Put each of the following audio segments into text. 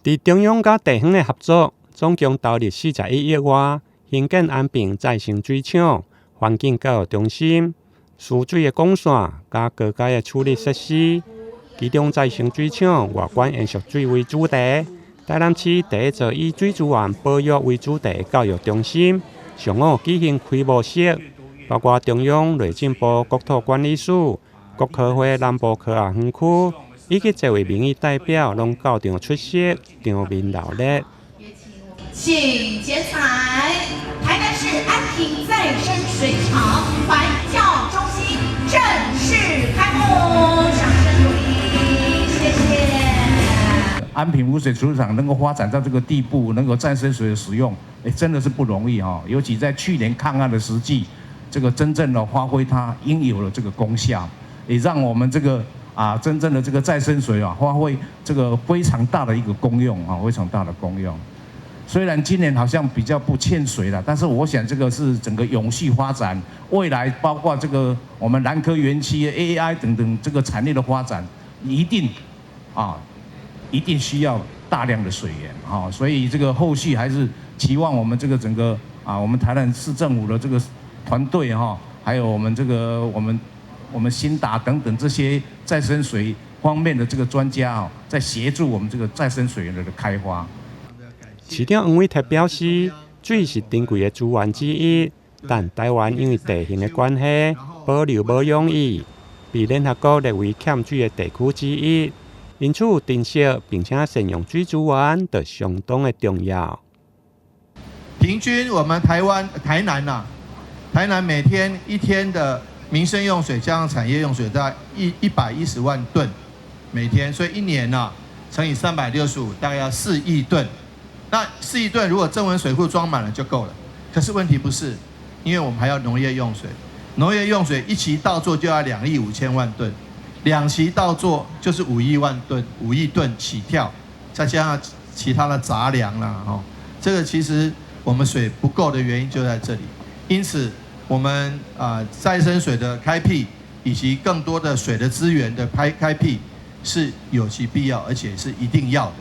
佇中央佮地方的合作，總共投入41億外，興建安平再生水廠、環境教育中心、輸水的管線佮高階的處理設施。其中再生水廠外觀延續水為主題，台南市第一座以水資源保育為主題的教育中心，上午舉行開幕式，包括中央內政部國土管理署、國科會南部科學園區以及這位民意代表攏到場出席，場面鬧熱。請剪彩，台南市安平再生水廠環教中心正式開幕，掌聲鼓勵，謝謝。安平污水處理廠能夠發展到這個地步，能夠再生水的使用，真的是不容易哈。尤其在去年抗旱的時節，這個真正的發揮它應有的這個功效，也讓我們這個真正的這個再生水啊，發揮這個非常大的一個功用啊，非常大的功用。雖然今年好像比較不欠水了，但是我想這個是整個永續發展，未來包括這個我們南科園區 AI 等等這個產業的發展，一定需要大量的水源啊，所以這個後續還是期望我們這個整個我們台南市政府的這個團隊哈，還有我們這個我們興達等等這些再生水方面的這個專家啊，在協助我們這個再生水源的開發。市長黃偉哲表示，水是珍貴的資源之一，但台灣因為地形的關係，保留保養伊，被聯合國列為欠水的地區之一。因此，珍惜並且善用水資源，就相當的重要。平均我們台灣台南吶，台南每天一天的民生用水加上產業用水，大概110萬噸每天，所以一年呢乘以365，大概要4億噸。那4億噸如果曾文水庫裝滿了就夠了，可是問題不是，因為我們還要農業用水，農業用水一期稻作就要2億5千萬噸，兩期稻作就是5億萬噸，5億噸起跳，再加上其他的雜糧啦，吼，這個其實我們水不夠的原因就在這裡。因此，我們再生水的開闢以及更多的水的資源的開闢是有其必要，而且是一定要的。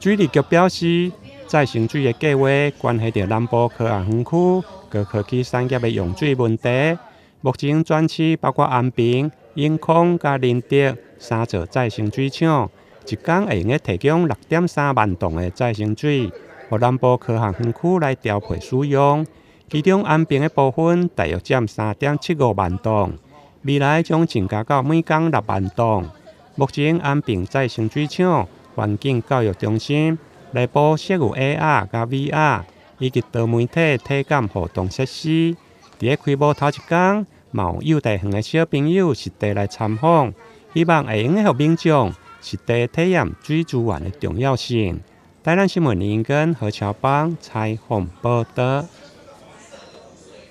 水利局表示，再生水的計劃關係著南部科學園區高科技產業的用水問題。目前全市包括安平、永康佮仁德三座再生水廠，一工會用得提供6.3萬噸的再生水，予南部科學園區來調配使用。其中安平的部分大約佔3.75萬噸，未來將增加到每工6萬噸。目前安平再生水廠環境教育中心內部設有 AR 佮 VR 以及多媒體體感互動設施。佇咧開幕頭一工，嘛有幼稚園的小朋友實地來參訪，希望會用得予民眾實地體驗水資源的重要性。台南新聞林根何喬邦採訪報導。